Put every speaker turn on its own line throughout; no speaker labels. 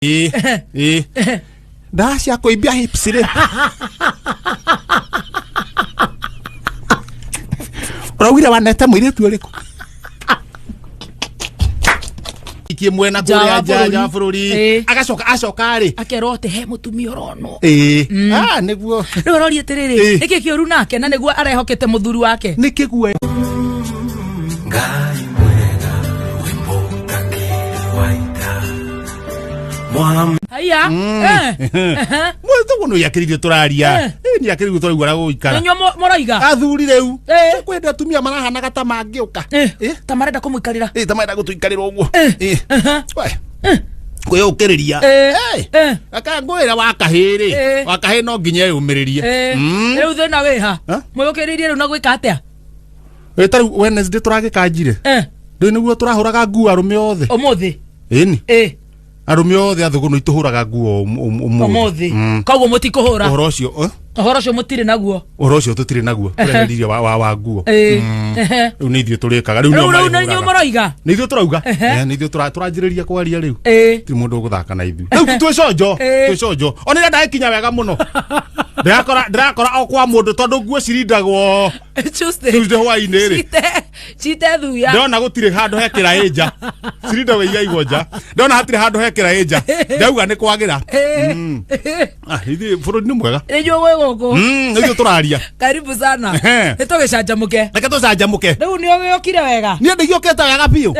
Ĩĩ, ĩĩ. Ndawa cia kũimbia hips rĩ, ũraugire wanete mũirĩtu ũrĩkũ ikie mwena
Nja wa
kũrĩa nja nja wa
bũrũri.
bũrũri.
Ĩĩ.
Agacoka acoka rĩ,
akerwo atĩ he mũtumia ũronwo.
Ĩĩ, ah, nĩguo.
Rĩu aroria atĩrĩrĩ, nĩkĩ kĩũru nake na nĩguo arehokete mũthuri wake?
Nĩ kĩguo.
Ngai mwega wĩ mũtangĩri wa ita Mwam
Haiya.
Mwĩtũguo nĩ akĩrĩirio tũraria. Ĩ, nĩ akĩrĩirio tũraigua ũrĩa gũgũikara.
Nĩnyuo mũroiga.
Athuri rĩu kwenda atumia marahanaga ta mangĩũka.
Ta marenda kũmũikarĩra.
Ĩ, ta marenda gũtũikarĩra ũguo. Ĩ. We, kwĩyũkĩrĩria. Aka ngwĩra wa kahĩĩ rĩ, wa kahĩĩ no nginya eyũmĩrĩrie.
Rĩu thĩna wĩha mwĩũkĩrĩirie rĩu na gwĩka atĩa?
Ĩ, ta rĩu Wednesday tũragĩkanjire. Ndũĩ nĩguo tũrahũraga nguo arũme othe.
Ũmũthĩ?
Ĩni. Arũme othe athũgũnũ itũhũraga nguo ũmũthĩ.
Ũmũthĩ? Koguo mũtikũhũra?
Ũhoro ũcio, eh?
Ũhoro ũcio mũtirĩ naguo.
Ũhoro ũcio tũtirĩ naguo. Tũreheririe wa nguo. Rĩu nĩ ithuĩ tũrĩkaga rĩu.
Rĩu
Nĩo
rĩu
marĩhũraga.
nĩnyuo mũroiga.
Nĩ ithuĩ tũrauga. Nĩ ithuĩ tũranjĩrĩria kwaria rĩu. Ti mũndũ ũgũthaka na ithuĩ rĩu, twĩ conjo. Twĩ conjo ona ira ndagĩkinya wega mũno, ndĩrakora o kwa mũndũ tondũ nguo cirindagwo
Tuesday.
Tuesday hwaĩ-inĩ rĩ.
Cite cite thuya.
Ndĩrona gũtirĩ handũ hekĩra ĩ nja, cirindagwo igaigwo nja, ndĩrona hatirĩ handũ hekĩra ĩ nja, ndauga nĩ kwagĩra. Ah, ithuĩ bũrũri nĩ mwega.
Nĩnyuo gwĩ gũkũ.
Nĩ ithuĩ tũraria.
Karibu sana. Nĩ tũgĩcanjamũke.
Reke tũcanjamũke.
Rĩu nĩ ũgĩũkire wega?
Niĩ ndĩgĩũkĩte wega biũ.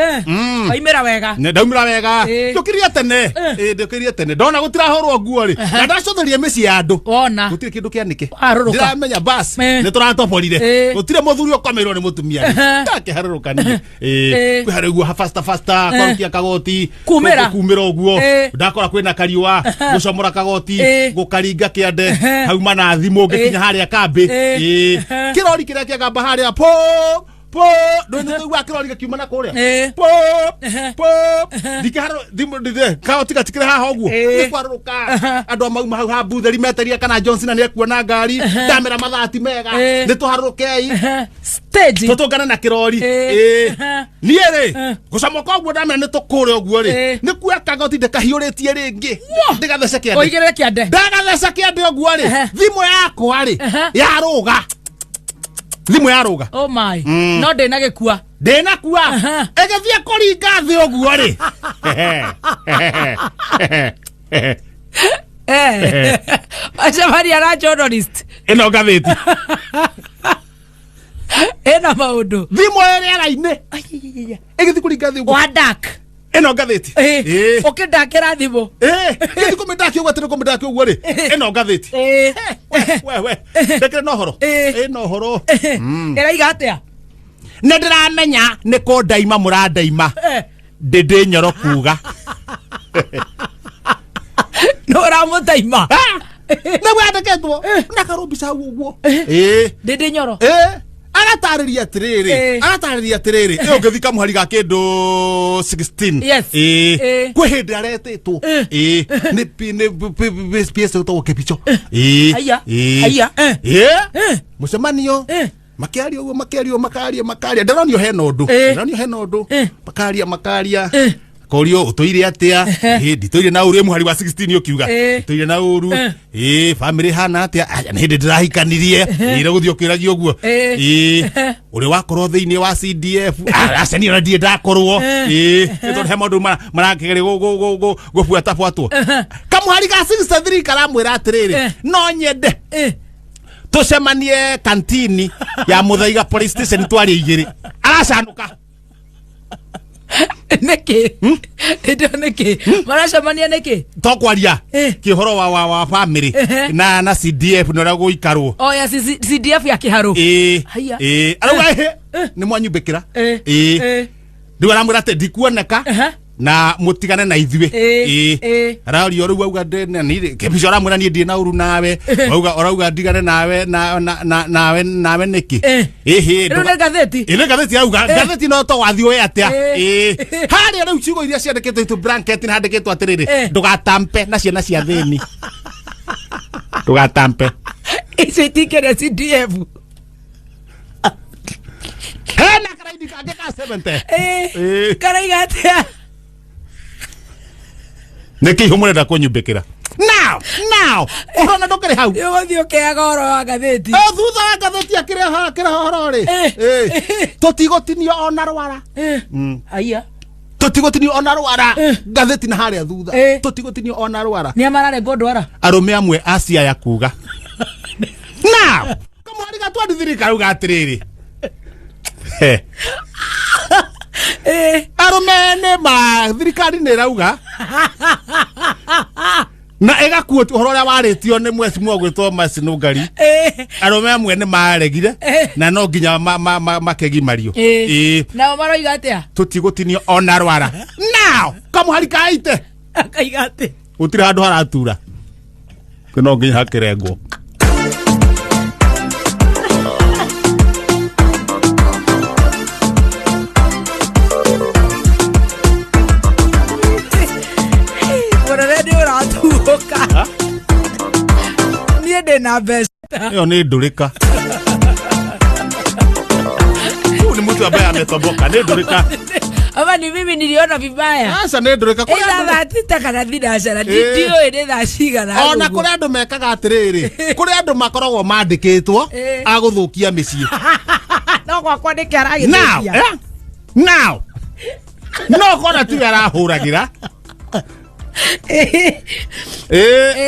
Waimĩra wega?
Nĩ ndaumĩra wega. Njũkĩrire tene. Ĩ, njũkĩrire tene, ndona gũtirahũrwo nguo rĩ, na ndacũthĩria mĩciĩ ya andũ.
Wona.
Gũtirĩ kĩndũ kĩanĩke.
Warũrũka.
Ndĩramenya bas nĩ tũratoborire. Gũtirĩ mũthuri ũkomeirwo nĩ mũtumia rĩ. Ndakĩharũrũka niĩ. Ĩ, kwĩ harĩa ũguo fasta fasta kwarũkia kagoti.
Kumĩra.
Kumĩra ũguo ndakora kwĩna kariũa, gũcomora kagoti, gũkaringa kĩande, hauma na thimũ ngĩkinya harĩa kambĩ. Ĩ, kĩrori kĩrĩa kĩagamba harĩa po po ndũĩ nĩ tũiguaga kĩrori gĩkiuma na kũrĩa po po ndikĩharũ thimũ ndithe kagoti gatikĩrĩ haha ũguo nĩ kwarũrũka andũ a mauma hau ha butheri meteria kana Johnson nĩ ekuona ngari ndamera mathaa ti mega. Nĩ tũharũrũkei
Stage.
Tũtũngane na kĩrori. Ĩ. Niĩ rĩ, gũcomoka ũguo ndamera nĩ tũkũre ũguo rĩ, nĩ kuoya kagoti ndĩkahiũrĩtie rĩngĩ ndĩgathece kĩande.
Ũigĩrĩre kĩande.
Ndagatheca kĩande ũguo rĩ, thimũ yakwa rĩ yarũga, thimũ yarũga.
Oh my. No ndĩna gĩkua.
Ndĩnakua ĩgĩthiĩ kũringa thĩ ũguo rĩ.
Wacemania na journalist.
Ĩno ngathĩti.
Ĩna maũndũ.
Thimũ ĩ rĩera-inĩ ĩgĩthiĩ kũringa thĩ ũguo.
Wa dark.
Ĩno ngathĩti. Ĩĩ.
Ũkĩndakĩra thimũ.
Ĩĩ, gĩthiĩ kũmĩndaki ũguo atĩ nĩ kũmĩndaki ũguo rĩ, ĩno ngathĩti. We we, ndekĩre na ũhoro. Ĩna ũhoro.
Ĩraiga atĩa?
Nĩ ndĩramenya nĩ kũndaima mũrandaima ndĩndĩ nyoro kuga.
Nĩ ũramũtaima.
Nĩguo yandĩkĩtwo na karũmbica hau ũguo. Ĩĩ.
Ndĩndĩ nyoro.
Ĩĩ, agatarĩria atĩrĩrĩ, agatarĩria atĩrĩrĩ, ĩ ũngĩthi kamũhari ga kĩndũ 16.
Yes.
Ĩĩ.
Ĩĩ.
Kwĩ hĩndĩ aretĩtwo, ĩĩ, nĩ nĩ PS ũtagwo Kĩbicho. Ĩĩ.
Haiya.
Ĩĩ.
Haiya.
Ĩĩ, mũcemanio makĩaria ũguo, makĩaria makaria makaria, ndĩronio hena ũndũ. Ndĩronio hena ũndũ, makaria makaria, korio ũtũire atĩa? Ĩ, nditũire na ũru. Ĩ, mũhari wa 16 ũkiuga nditũire na ũru. Ĩ, bamĩrĩ hana atĩa? Aya, nĩ hĩndĩ ndĩrahikanirie ĩra gũthiĩ ũkĩragia ũguo. Ĩ, ũrĩ wakorwo thĩinĩ wa CDF? Aca, niĩ ona ndirĩ ndakorwo. Ĩ, nĩ tondũ he maũndũ marakĩgeria gũbuatabuatwo. Kamũhari ga 63 karamwĩra atĩrĩrĩ, no nyende tũcemanie kantini ya Mũthaiga police station twarie igĩrĩ. Aracanũka.
Nĩkĩ? Hĩndĩ ĩyo nĩkĩ maracemania nĩkĩ?
To kwaria kĩhoro wa family na CDF na ũrĩa gũikarwo.
O ya CDF ya kĩharũ?
Ĩĩ.
Haiya.
Ĩĩ, arauga ĩhĩ nĩ mwanyumbĩkĩra. Ĩĩ. Rĩu aramwĩra atĩ ndikuoneka na mũtigane na ithuĩ. Ĩĩ. Arario rĩu auga kĩbico aramwĩra niĩ ndirĩ na ũru nawe, auga ũrauga ndigane nawe nawe nĩkĩ? Ĩhĩ.
Rĩu nĩ ngathĩti.
Ĩ, nĩ ngathĩti auga. Ngathĩti no to wathiĩ ũĩ atĩa. Ĩĩ, harĩa rĩu ciugo iria ciandĩkĩtwo itu blanket nĩ handĩkĩtwo atĩrĩrĩ, ndũgatampe na ciana cia thĩni, ndũgatampe.
Icio itingĩrĩa CDF.
Hena karaini kangĩ ka 70.
Karaiga atĩa?
Nĩkĩ ihũ mũrenda kũnyumbĩkĩra now now ũhoro na ndũkĩrĩ hau?
Ũgũthiĩ ũkĩaga ũhoro wa ngathĩti.
Eh, thutha wa ngathĩti akĩreha akĩreha ũhoro rĩ, tũtigũtinio ona rwara.
Aya.
Tũtigũtinio ona rwara. Ngathĩti na harĩa thutha, tũtigũtinio ona rwara.
Nĩ amararengwo ndwara.
Arũme amwe a Siaya kuga now kamwari gatwandithiri karauga atĩrĩrĩ. He. Arũme nĩ ma thirikari nĩ ĩrauga na ĩgakuo ũhoro ũrĩa warĩtio nĩ mwecimua gwĩtwo Macinũngari. Arũme amwe nĩ maregire na no nginya makegimario. Ĩĩ.
Nao maroiga atĩa?
Tũtigũtinio ona rwara. Now kamũhari kaite
Akaiga atĩ
gũtirĩ handũ haratura, no nginya hakĩrengwo.
Mũnene, nĩ ũratuũka. Niĩ ndĩ na mbeca.
Ĩyo nĩ ndũrĩka. Huyu ni mtu ambaye ametoboka. Nĩ ndũrĩka.
Ama ni mimi niliona vibaya?
Aca, nĩ ndũrĩka. Kũrĩ
Ĩtha
andũ-
thaa 6 kana 6:30. Ndiũĩ nĩ thaa cigana.
Ona
ũguo.
kũrĩ andũ mekaga atĩrĩrĩ, kũrĩ andũ makoragwo mandĩkĩtwo a gũthũkia mĩciĩ.
No gwakwa nĩkĩ
Now
aragĩthũkia?
eh? Now no kona tiwe arahũragĩra.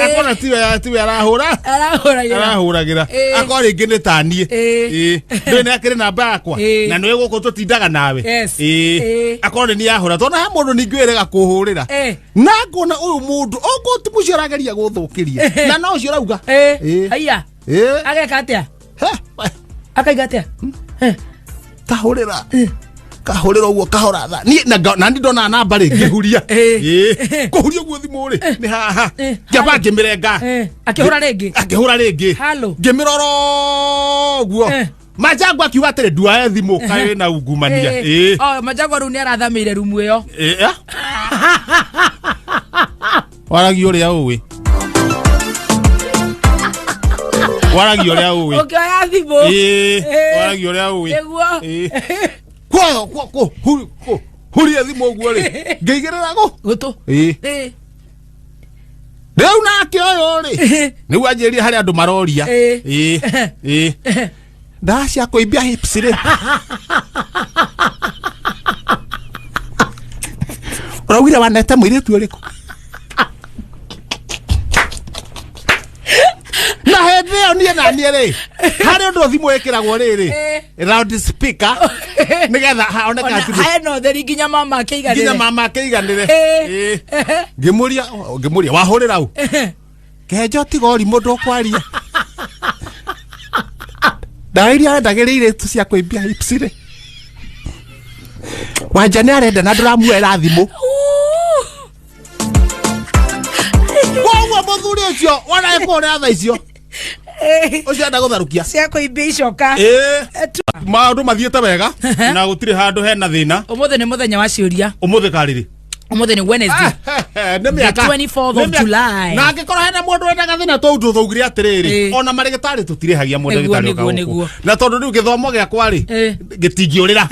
Akona tiwe arahũra.
Arahũragĩra.
Arahũragĩra. Akorwo rĩngĩ nĩ ta niĩ. Ndũĩ nĩ akĩrĩ namba yakwa na nĩwe gũkũ tũtindaga nawe. Akorwo nĩ niĩ ahũra, tondũ he mũndũ ningĩ wĩrega kũhũrĩra na ngona ũyũ mũndũ okorwo ti mũcio arageria gũthũkĩria na no ũcio ũrauga.
Aya. Ageka atĩa?
He, we,
Akaiga atĩa?
Kahũrĩra kahũrĩra ũguo kahora tha niĩ na na niĩ ndona namba rĩ ngĩhuria. Kũhuria ũguo thimũ rĩ nĩ haha ngĩamba ngĩmĩrenga.
Akĩhũra rĩngĩ.
Akĩhũra rĩngĩ.
Halo.
Ngĩmĩrora ũguo. Manjangwa akiuga atĩrĩ, nduae thimũ kaĩ na ungumania.
Oh, Manjangwa rĩu nĩ arathamĩire rumu ĩyo.
Eh? Waragia ũrĩa ũĩ, waragia ũrĩa ũĩ.
Ũkĩoya thimũ.
Waragia ũrĩa ũĩ.
Nĩguo.
Kwa huria thimũ ũguo rĩ, ngĩigĩrĩra gũ
Gũtũ.
Rĩu nake ũyũ rĩ nĩguo anjĩrire harĩ andũ maroria. Ĩĩ. Ndawa cia kũimbia hips rĩ, ũraugire wanete mũirĩtu ũrĩkũ? Na hĩndĩ ĩyo niĩ na niĩ rĩ, harĩ ũndũ thimũ ĩkĩragwo rĩrĩ, loud speaker, nĩgetha haoneka
Ona
atĩ
hena ũtheri nginya mama
nginya
akĩiganĩre.
Mama akĩiganĩre. Ngĩmũria, ngĩmũria, wahũrĩra ũ kenjo tiga ũrimũ ndũkwaria ndawa iria wendagĩrĩire tu cia kũimbia hips rĩ, wanja nĩ arenda na ndũramuoera thimũ. Koguo mũthuri ũcio wona ekũhũrĩra thaa icio, ũcio enda gũtharũkia.
Cia kũimbia icoka.
Maũndũ mathiĩte wega na gũtirĩ handũ hena thĩna.
Ũmũthĩ nĩ mũthenya wa ciũria.
Ũmũthĩ karĩrĩ?
Ũmũthĩ nĩ Wednesday.
Nĩ mĩaka
The 24th of
nĩ mĩaka-
July.
Na angĩkorwo hena mũndũ wendaga thĩna tũu tũthaugire atĩrĩrĩ, ona marĩgĩtarĩ tũtirĩhagia
Nĩguo,
mũndagĩtarĩ
nĩguo,
ũka gũkũ.
nĩguo.
Na tondũ rĩu gĩthomo gĩakwa rĩ gĩtingĩũrĩra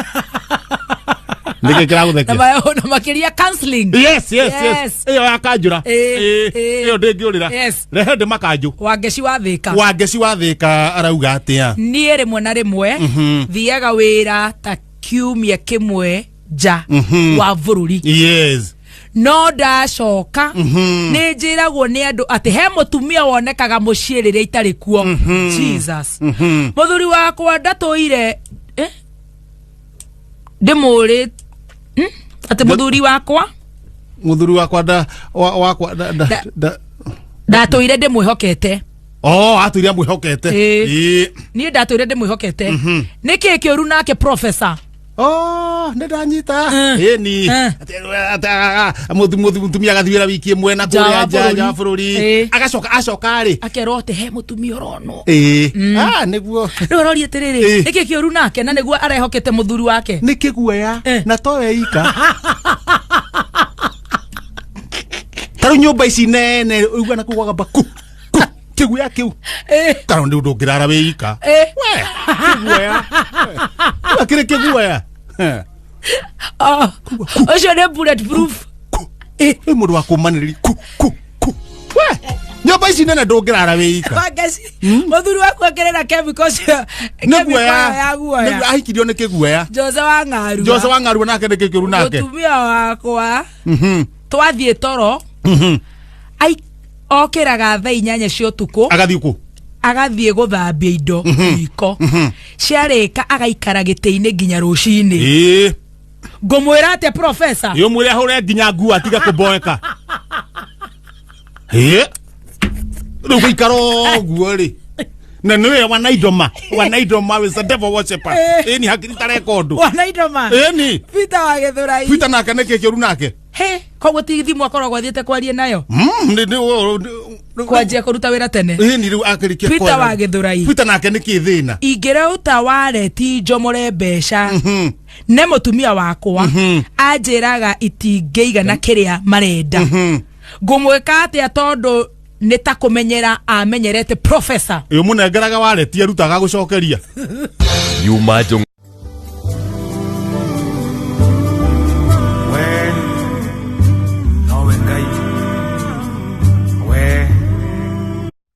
nĩkĩ
Na
kĩragũthekia?
na makĩria counseling.
Yes.
Yes.
Ĩyo ya kanjũra. Ĩyo ndĩngĩũrĩra. Rehe ndĩ makanjũ.
Wangeci wa Thĩka.
Wangeci wa Thĩka arauga atĩa?
Niĩ rĩmwe na rĩmwe thiaga wĩra ta kiumia kĩmwe nja wa bũrũri, no ndacoka nĩ njĩragwo nĩ andũ atĩ he mũtumia wonekaga mũciĩ rĩrĩa itarĩ kuo. Jesus. Mũthuri wakwa ndatũire, ndĩmũrĩ atĩ mũthuri wakwa
Mũthuri wakwa nda wakwa nda
Da- ndatũire ndĩmwĩhokete.
Oh, atũire amwĩhokete.
Niĩ ndatũire ndĩmwĩhokete, nĩkĩ kĩũru nake, professor?
Oh, nĩ ndanyita. Ĩni. Mũtumia agathiĩ wĩra wiki ĩmwe na
Nja
kũrĩa
wa
nja
bũrũri.
nja wa bũrũri. Agacoka acoka rĩ
akerwo atĩ he mũtumia ũronwo.
Ah, nĩguo.
Rĩu aroria atĩrĩrĩ, nĩkĩ kĩũru nake na nĩguo arehokete mũthuri wake?
Nĩ kĩguoya. Na towe ika ta rĩu nyũmba ici nene ũigua na kũu gwagamba ku ku kĩguoya kĩu. Kana nĩ ũndũ ũngĩrara wĩ ika. We kĩguoya we kĩrĩ kĩguoya.
Oh, ũcio nĩ bullet proof.
Wĩ mũndũ wa kũmanĩrĩria ku ku ku. We nyũmba ici nene ndũngĩrara wĩ ika.
Wangeci, mũthuri waku akĩrera chemical cio
Nĩ
chemical
guoya.
ya
Nĩ
guoya.
Ahikirio nĩ kĩguoya.
Jose wa ng'arua.
Jose wa ng'arua nake nĩ kĩkĩru nake.
Mũtumia wakwa twathiĩ toro okĩraga thaa 8 cia ũtukũ.
Agathiĩ kũ?
Agathiĩ gũthambia indo riko, ciarĩka agaikara gĩtĩ-inĩ nginya rũcinĩ. Ngũmwĩra atĩa, profesa?
Ĩ, ũmwĩre ahũre nginya nguo atige kũmboeka. Ĩ, rĩu gũikara ũguo rĩ, na nĩwe wanaidoma wanaidoma is a devil worshipper. Ĩni hakiri tareka ũndũ.
Wanaidoma.
Ĩni.
Peter wa Gĩthũrai.
Peter nake nĩ kĩkĩru nake.
He koguo ti thimũ akoragwo athiĩte kwaria nayo. Kwanjia kũruta wĩra tene.
Ĩni rĩu akĩrĩkia
Peter
kwara-
wa Gĩthũrai.
Peter nake nĩ kĩ thĩna?
Ingĩreuta wareti njomore mbeca ne mũtumia wakwa anjĩraga itingĩigana kĩrĩa marenda, ngũmwĩka atĩa? Tondũ nĩ ta kũmenyera amenyerete, professor.
Ĩ, ũmũnengeraga wareti arutaga gũcokeria.
Yuma Jong
We nowe Ngai we.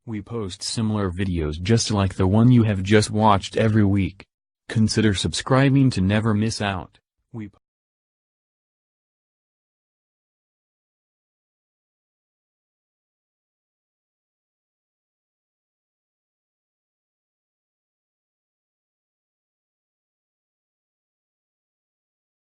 We post similar videos just like the one you have just watched every week. Consider subscribing to never miss out. We